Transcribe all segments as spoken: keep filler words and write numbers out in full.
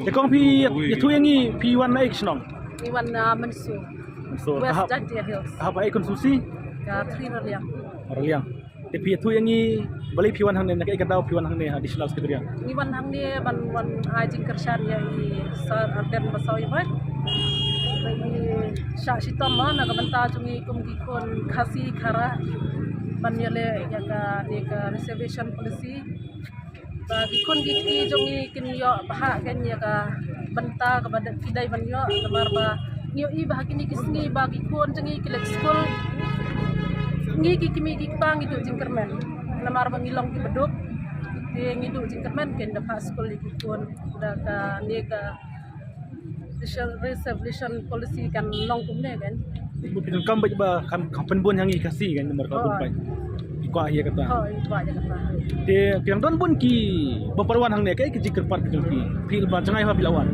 Te kong phi ïathuh ïa ngi, phi wan na ei ka shnong? Phi wan na Mynso. Mynso. West Jaintia Hills. Ka hap ha ei constituency? Ka Three Raliang. Raliang. Te phi ïathuh ïa ngi balei phi wan hangne, na kaei ka daw phi wan hangne ha Additional Secretariat? Ngi wan hangne ban wan ai jingkyrshan ïa i Sir Ardent Basaiawmoit. Ngi shah shitom na ka bynta jong ngi kum ki khun Khasi Khara ban ïaleh ïa kane ka reservation policy. Ba ki khun ki kti jong ngi kin ïoh bha kein ïa ka bynta kaba ki dei ban ïoh, namar ba ngi ïohi ba ha kine ki sngi ba ki khun jong ngi ki leit skul, ngi ki kmie ki kpa ngi duh jingkyrmen namar ba ngi long kiba duk. Te ngi duh jingkyrmen kein da phah skul ïa ki khun da kane ka reservation policy kan long kumne kan. Phi donkam bad ba kan, kan pynbun ha ngi Khasi kan, namar ka bun paid. Ki kwah ïa kata. Te ki dang don bun ki bym pat wan hangne, kaei ka jingkyrpad ka jong phi? Phi ba jngai ba phi la wan.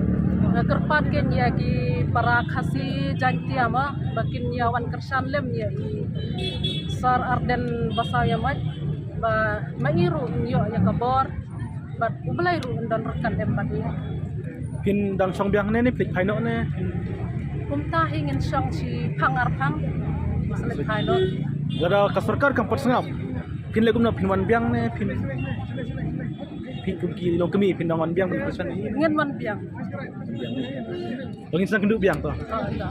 Nga kyrpad kein ïa ki para Khasi Jaintia ma ba kin ïa wan kyrshan lem ïa i Sir Ardent Basaiawmoit ba ma i ruh ïoh ïa ka bor. Bad U Blei ruh un don ryngkat lem bad ngi. Phin dang shong biang ne, ne phi leit phai noh ne? Kumta hi ngin shong shi phang ar phang. Sa leit phai noh. Lada ka sorkar kam pat sngap, phin leh kumno, phin wan biang ne phin, phin kum ki longkmie phin dang wan biang ban kyrshan? Ngin wan biang. Ba ngin sa kynduh biang to. Oh, ïa.